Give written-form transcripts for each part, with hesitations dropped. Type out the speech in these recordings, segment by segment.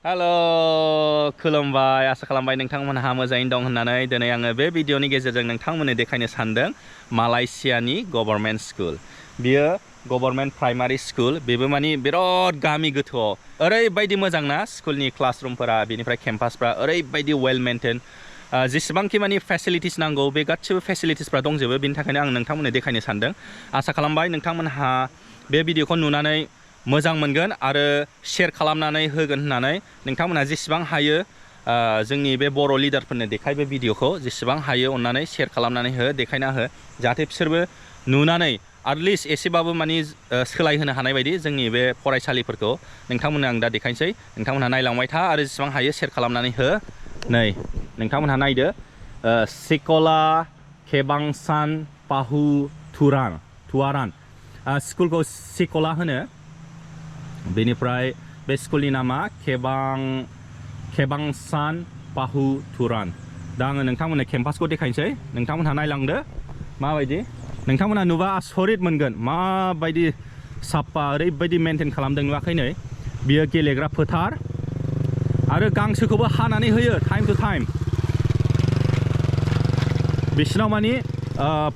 Hello, खुलुमबाय आसा खालामबाय नोंथांमोनहा मोजाङैनो दं होननानै दिनै आङो बे भिडिअनि गेजेरजों नोंथांमोननो देखायनो सानदों मालयेशियानि गभर्नमेन्ट स्कुल बियो गभर्नमेन्ट प्राइमारि स्कुल बेबो मानि बिराद गामि गोथौआव ओरैबायदि मोजां ना स्कुलनि क्लासरुमफोरा बेनिफ्राय केम्पासफ्रा ओरैबायदि वेल मेंटेन जेसेबांखि मानि फेसिलिटिस नांगौ बे गासिबो फेसिलिटिसफ्रा दंजोबो बेनि थाखायनो आं नोंथांमोननो देखायनो सानदों आसा खालामबाय नोंथांमोनहा बे भिडिअखौ नुनानै मोजां मोनगोन आरो शेयार खालामनानै होगोन होननानै नोंथांमोनहा जेसेबां हायो जोंनि बे बर' लिडारफोरनो देखाय बे भिडिअखौ जेसेबां हायो अननानै शेयार खालामनानै हो देखायना हो जाहाथे बिसोरबो नुनानै एटलिस्ट एसेबाबो मानि सोलायहोनो हानाय बायदि जोंनि बे फरायसालिफोरखौ नोंथांमोननो आं दा देखायनोसै नोंथांमोनहा नायलांबाय था आरो जेसेबां हायो शेयार खालामनानै हो नै नोंथांमोनहा नायदो schoola केबांसान पाहु तुवारान स्कुलखौ schoola होनो बेनिफ्राय बे स्कुलनि नामा केबांसान पाहु तुवारान दा आङो नोंथांमोननो केम्पासखौ देखायनोसै नोंथांमोनहा नायलांदो माबायदि नोंथांमोनहा नुबा आसरित मोनगोन माबायदि साफा ओरैबायदि मेनटेन खालामदों नुवाखै नै बियो गेलेग्रा फोथार आरो गांसोखौबो हानानै होयो टाइम टु टाइम बिसिनाव मानि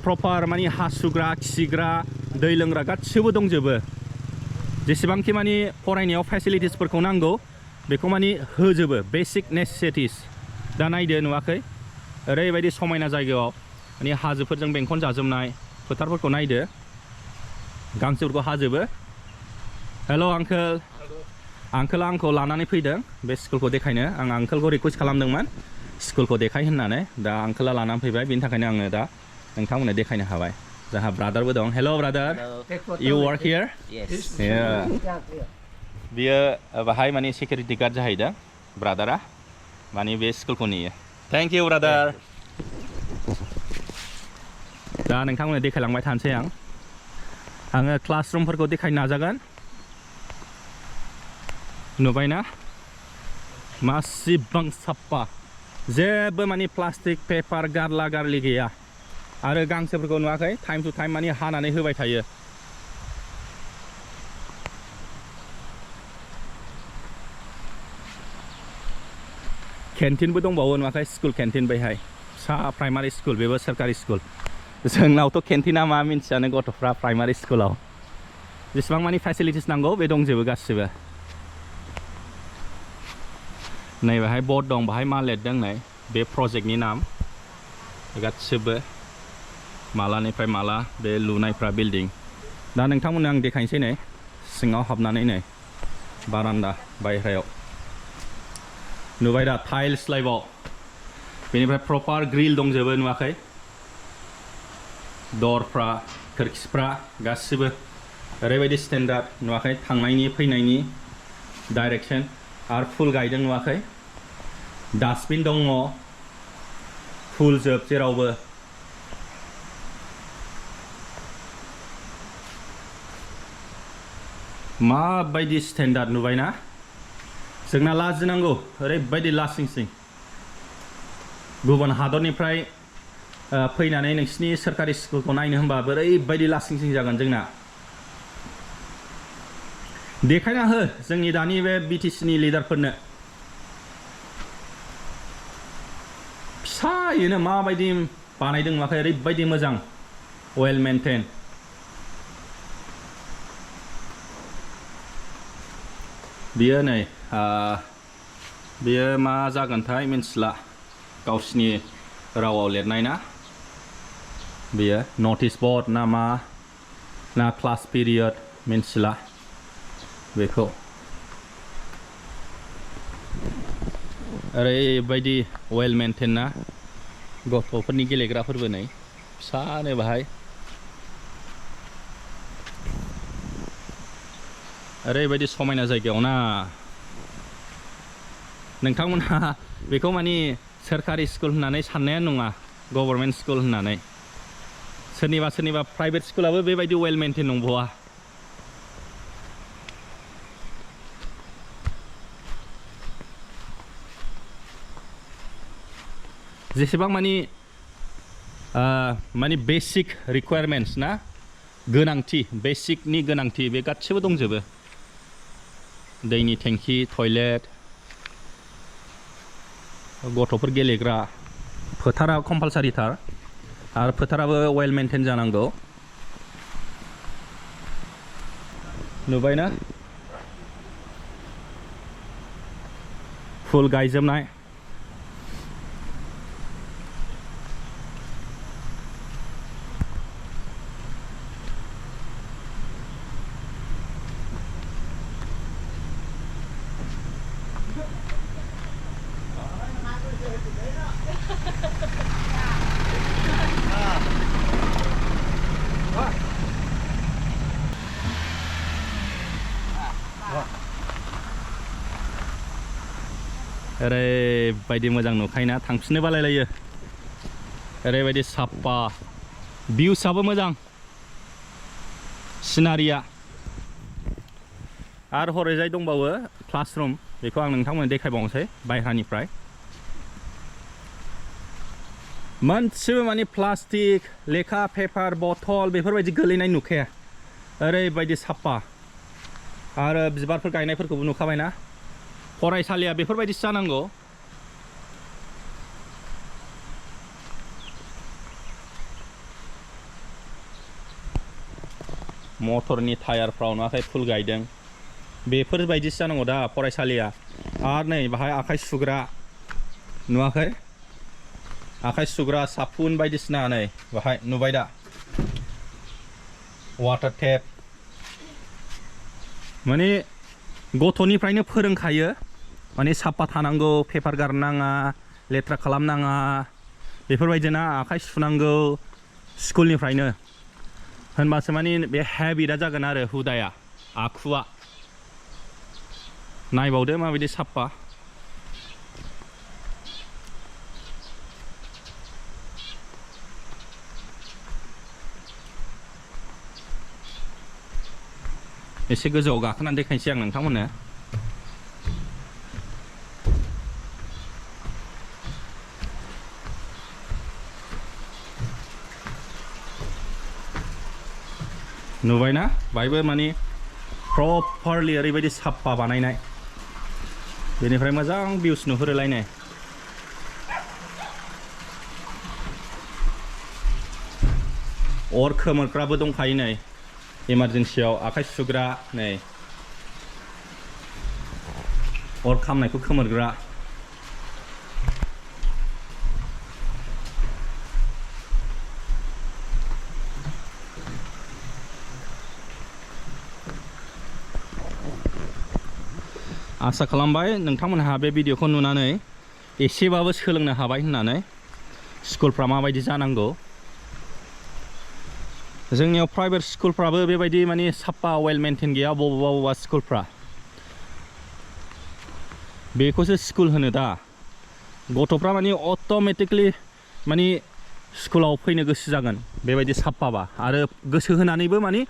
प्रपार मानि हासुग्रा खिग्रा दै लोंग्रा गासिबो दंजोबो जेसेबांखि मानि फरायनायाव फेसिलिटिसफोरखौ नांगौ बेखौ मानि होजोबो बेसिक नेसेसिटिस दा नायदो नुवाखै ओरैबायदि समायना जायगायाव मानि हाजोफोरजों बेंखन जाजोबनाय फोथारफोरखौ नायदो गांसोफोरखौ हाजोबो हेल' आंकोला आंखौ लानानै फैदों बे स्कुलखौ देखायनो आं आंकोलखौ रिकुवेस्ट खालामदोंमोन स्कुलखौ देखाय होननानै दा आंकोला लानानै फैबाय बेनि थाखायनो आङो दा नोंथांमोननो देखायनो हाबाय जोंहा ब्रादारबो दं हेल' brother you work here Yes. yeah बियो बाहाय माने सिकिउरिटि गार्ड जाहैदों ब्रादारा माने बे स्कुलखौ नेयो थेंक इउ ब्रादार दा नोंथांमोननो देखायलांबाय थानोसै आङो क्लासरुमफोरखौ देखायनो नाजागोन नुबायना मासिबां साफा जेबो माने प्लास्टिक पेपार गारला गारलि गैया आरो गांसोफोरखौ नुवाखै टाइम टु टाइम माने हानानै होबाय थायो केन्टिनबो दंबावो नुवाखै स्कुल केन्टिन बैहाय फिसा प्राइमारि स्कुल बेबो सोरखारि स्कुल जोंनावथ' केन्टिना मा मिन्थियानो गथ'फ्रा प्राइमारि स्कुलाव जेसेबां मानि फेसिलिटिस नांगौ बे दंजोबो गासिबो नै बेहाय बर्ड दं बाहाय मा लिरदों नै बे प्रजेक्टनि नाम गासिबो मालानिफ्राय माला बे लुनायफ्रा बिल्डिं दा नोंथांमोननो आं देखायनोसै नै सिङाव हाबनानै नै बारान्दा बायह्रायाव नुबाय दा टाइल्स लाइबाव बेनिफ्राय प्रपार ग्रिल दंजोबो नुवाखै दरफ्रा खोरखिफ्रा गासिबो ओरैबायदि स्टेन्डार्ड नुवाखै थांनायनि फैनायनि डाइरेक्सन आरो फुल गायदों नुवाखै डास्टबिन दङ फुल जोब जेरावबो माबायदि स्टेन्डार्ड नुबायना जोंना लाजिनांगौ ओरैबायदि लासिंसिं गुबुन हादरनिफ्राय फैनानै नोंसिनि सोरखारि स्कुलखौ नायनो होनबा ओरैबायदि लासिंसिं जागोन जोंना देखायना हो जोंनि दानि बे बिटिसिनि लिडारफोरनो फिसायैनो माबायदि बानायदों नुवाखै ओरैबायदि मोजां वेल मेनटेन बियो नै बियो मा जागोनथाय मिन्थिला गावसिनि रावाव लिरनाय ना बियो नटिस बर्ड ना मा ना क्लास पिरियड मिन्थिला बेखौ ओरैबायदि वेल मेनटेन ना गथ'फोरनि गेलेग्राफोरबो नै फिसानो बाहाय ओरैबायदि समायना जायगायाव ना नोंथांमोनहा बेखौ मानि सोरखारि स्कुल होननानै साननायानो नङा गभर्नमेन्ट स्कुल होननानै सोरनिबा प्राइभेट स्कुलाबो बेबायदि वेल मेनटेन नंबावा जेसेबां मानि बेसिक रिक्वायरमेन्ट्स ना गोनांथि बेसिकनि गोनांथि बे गासिबो दंजोबो दैनि टेंखि टयलेट गथ'फोर गेलेग्रा फोथारा कम्पालसारिथार आरो फोथाराबो वेल मेनटेन जानांगौ नुबायना फुल गायजोबनाय ओरैबायदि मोजां नुखायोना थांफिननो बालायलायो ओरैबायदि साफा भिउसआबो मोजां सिनारिया आरो हरैजाय दंबावो क्लासरुम बेखौ आं नोंथांमोननो देखायबावनोसै बायह्रानिफ्राय मोनसेबो माने प्लास्टिक लेखा पेपार बथल बेफोरबायदि गोलैनाय नुखाया ओरैबायदि साफा आरो बिबारफोर गायनायफोरखौबो नुखाबायना फरायसालिया बेफोरबायदिसो जानांगौ मटरनि टायारफ्राव नुवाखै फुल गायदों बेफोरबायदिसो जानांगौ दा फरायसालिया आरो नै बाहाय आखाइ सुग्रा नुवाखै आखाइ सुग्रा साफुन बायदिसिना नै बाहाय नुबाय दा वाटार टेप माने गथ'निफ्रायनो फोरोंखायो माने साफा थानांगौ पेपार गारनाङा लेथ्रा खालामनाङा बेफोरबायदिना आखाइ सुनांगौ स्कुलनिफ्रायनो होनबासो माने बे हेबिटआ जागोन आरो हुदाया आखुआ नायबावदो माबायदि साफा एसे गोजौआव गाखोनानै देखायनोसै आं नोंथांमोननो नुबायना बायबो माने प्रपारलि ओरैबायदि साफा बानायनाय बेनिफ्राय मोजां भिउस नुहुरोलायनाय अर खोमोरग्राबो दंखायो नै इमारजेन्सियाव आखाइ सुग्रा नै अर खामनायखौ खोमोरग्रा आसा खालामबाय नोंथांमोनहा बे भिडिअखौ नुनानै एसेबाबो सोलोंनो हाबाय होननानै स्कुलफ्रा माबायदि जानांगौ जोंनियाव प्राइभेट स्कुलफ्राबो बेबायदि माने साफा वेल मेनटेन गैया बबेबा स्कुलफ्रा बेखौसो स्कुल होनो दा गथ'फ्रा माने अट'मेटिकलि माने स्कुलाव फैनो गोसो जागोन बेबायदि साफाबा आरो गोसो होनानैबो माने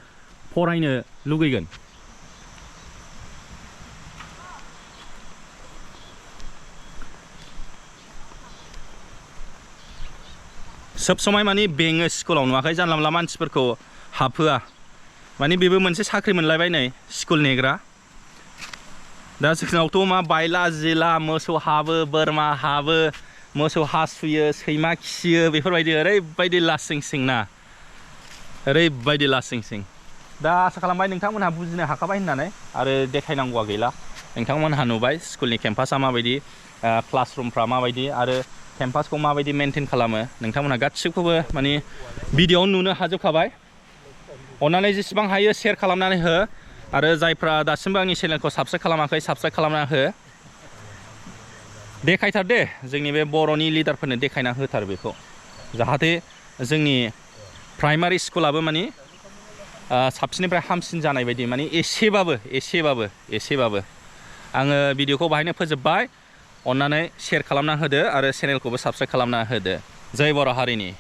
फरायनो लुगैगोन सब समय माने बेङो स्कुलाव नुवाखै जानला मोनला मानसिफोरखौ हाबहोआ माने बेबो मोनसे साख्रि मोनलायबाय नै स्कुल नेग्रा दा जोंनावथ' मा बायला जिला मोसौ हाबो बोरमा हाबो मोसौ हासुयो सैमा खियो बेफोरबायदि ओरैबायदि लासिं सिं ना ओरैबायदि लासिं सिं दा आसा खालामबाय नोंथांमोनहा बुजिनो हाखाबाय होननानै आरो देखायनांगौआ गैला नोंथांमोनहा नुबाय स्कुलनि केम्पासआ माबायदि क्लासरुमफ्रा माबायदि आरो केम्पासखौ माबायदि मेनटेन खालामो नोंथांमोनहा गासिखौबो माने भिडिअआव नुनो हाजोबखाबाय अन्नानै जेसेबां हायो शेयार खालामनानै हो आरो जायफ्रा दासिमबो आंनि चेनेलखौ साबस्क्राइब खालामाखै साबस्क्राइब खालामना हो देखायथार दे जोंनि बे बर'नि लिडारफोरनो देखायना होथार बेखौ जाहाथे जोंनि प्राइमारि स्कुलाबो माने साबसिननिफ्राय हामसिन जानाय बायदि माने एसेबाबो आङो भिडिअखौ बाहायनो फोजोबबाय अन्नानै शेयार खालामना होदो आरो चेनेलखौबो साबस्क्राइब खालामना होदो जय बर' हारिनि